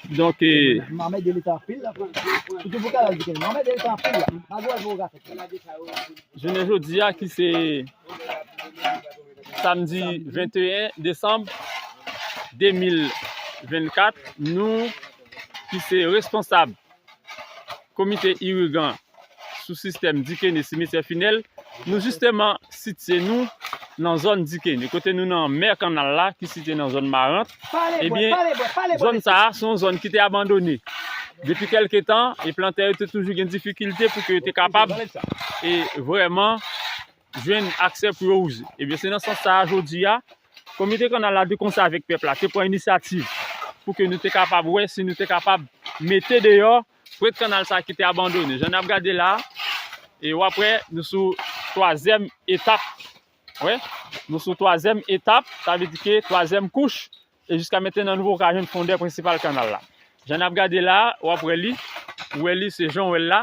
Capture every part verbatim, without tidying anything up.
Donk, eh, M anmède leta anpil la. Sitou pou kanal Dikene. M anmède leta anpil la. M pa wè pou ka fèt la. Jounen jodi a ki se samdi venteyen desanm de mil vennkat, nou ki se responsab komite irigan sou sistèm Dikene Simetyè Finèl, nou jisteman sitye nou nan zòn Dikene, kote nou nan mè kanal la ki sitye nan zòn Marant. Ebyen, zòn sa a se yon zòn ki te abandone depi kèlke tan, e plantè yo te toujou gen difikilte pou ke yo te kapab e vrèman jwenn aksè pou yo wouze. Ebyen, se nan sans sa a, jodi a, komite kanal la te konsa avèk pèp la, te pran inisyativ pou ke nou te kapab wè si nou te kapab mete deyò prèt kanal sa a ki te abandone. Jan n ap gade la, e w ap wè, nou sou twazyèm etap. Wè, nou sou twazyèm etap, sa vle di ke twazyèm kouch, e jiska mentenan nou poko ka jwenn fondè prensipal kanal la. Jan n ap gade la, w ap wè li, ou wè li, se jan w wè l la.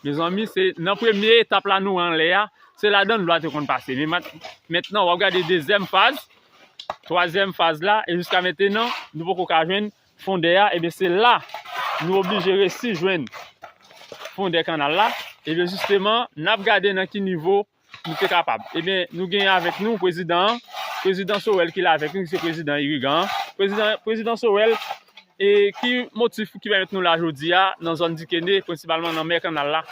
Mezanmi, se nan premye etap la nou wè anlè a, se ladan dlo a te konn pase. Men mat-, mentnan, w ap gade dezyèm faz, twazyèm faz la, e jiska mentenan, nou poko ka jwenn fondè a. Ebyen, se la nou oblije resi jwenn fondè kanal la. Ebyen, jisteman, n ap gade nan ki nivo nou te kapab. Ebyen, nou genyen avèk nou prezidan an, prezidan Sorel ki la avèk nou, ki se prezidan irigan an. Prezidan, prezidan Sorel, e ki motif ki pèmèt nou la jodi a nan zòn Dikene, prensipalman nan mè kanal la?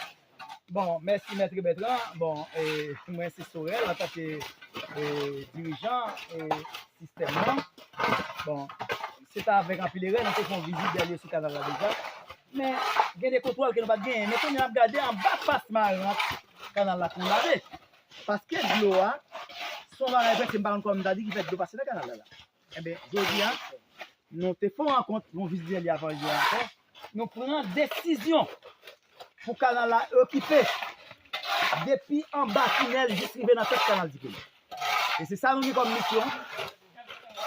Bon, mèsi mèt Remèt lan. Bon, e, mwen se Sorel antanke, e, dirijan, e, sistèm nan. Bon, se ta avèk anpil erè, nou te fè yon vizit dèyè sou kanal la deja. Men, gen de kontwòl ke nou pa t genyen. Men kounye a n ap gade anba pas Marant, kanal la konn lave. Paske dlo a, se yon bagay prèske m pa konn kòman m ta di ki fè dlo pase nan kanal la la. Ebyen, jodi a, nou te fè yon rankont, yon vizit dèyè avan yè ankò. Nou pran desizyon pou kanal la okipe depi anba tinèl jis rive nan tèt kanal Dikene. E se sa nou gen kòm misyon,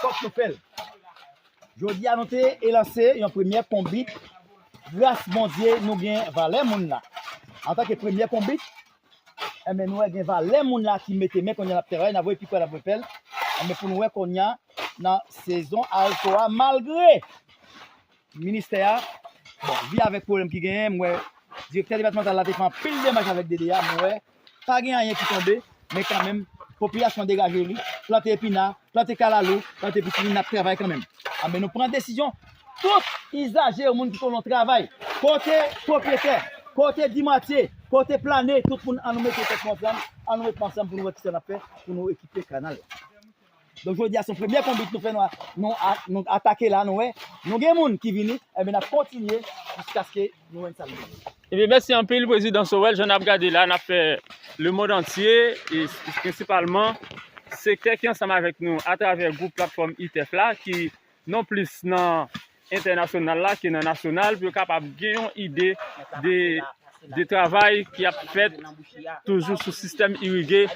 fòk nou fè l. Jodi a, nou te elanse yon premyè konbit. Gras Bondye, nou gen valè moun la. Antanke premyè konbit, enben, nou wè gen valè moun la ki mete men kounye a n ap travay, n ap voye pikò, n ap voye pèl. Enben, pou nou wè kounye a, nan sezon arekò a, malgre ministè a, bon, vi avèk pwoblèm ki genyen, m wè direktè depatmantal la te fè anpil demach avèk D D A, m wè pa gen anyen ki tonbe, men kanmenm, popilasyon degaje li, plante epina, plante kalalou, plante pitimi, n ap travay kanmenm. Anben, nou pran desizyon, tout izaje yo, moun ki konnen travay, kote pwopyetè, kote Dimatye, kote Plane, tout moun, an nou mete tèt nou ansanm, an nou met ansanm pou nou wè kisa n ap fè, pou nou ekipe kanal la. Donk, jodi a, se yon premye konbit nou fè, nou, nou, nou atake la, nou wè. Nou gen moun ki vini, enben, n ap kontinye jiskaske nou jwenn sa nou bezwen. Ebyen, mèsi anpil, Prezidan Sorel. Jan n ap gade la, n ap fè lemonn antye, e prensipalman, sektè ki ansanm avèk nou atravè gwoup platfòm ITEF la, ki non plis nan entènasyonal la ke nan nasyonal, pou yo kapab gen yon ide de, de travay ki ap fèt toujou sou sistèm irige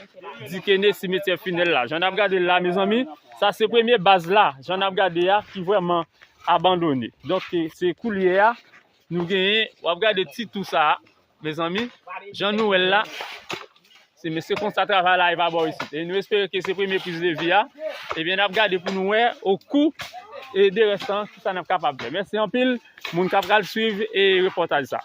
Dikene Simetyè Finèl la. Jan n ap gade l la, mezanmi, sa se premye baz la, jan n ap gade a, ki vrèman abandone. Donk, se koulye a, nou genyen, w ap gade ti tou sa a, mezanmi, jan nou wè l la, se, men se konsa travay la ye pa bò isit. E nou espere ke se premye priz de vi a. Ebyen, n ap gade pou nou wè, o kou, e de rès lan, kisa n ap kapab fè. Mèsi anpil, moun k ap pral swiv, e repòtaj sa.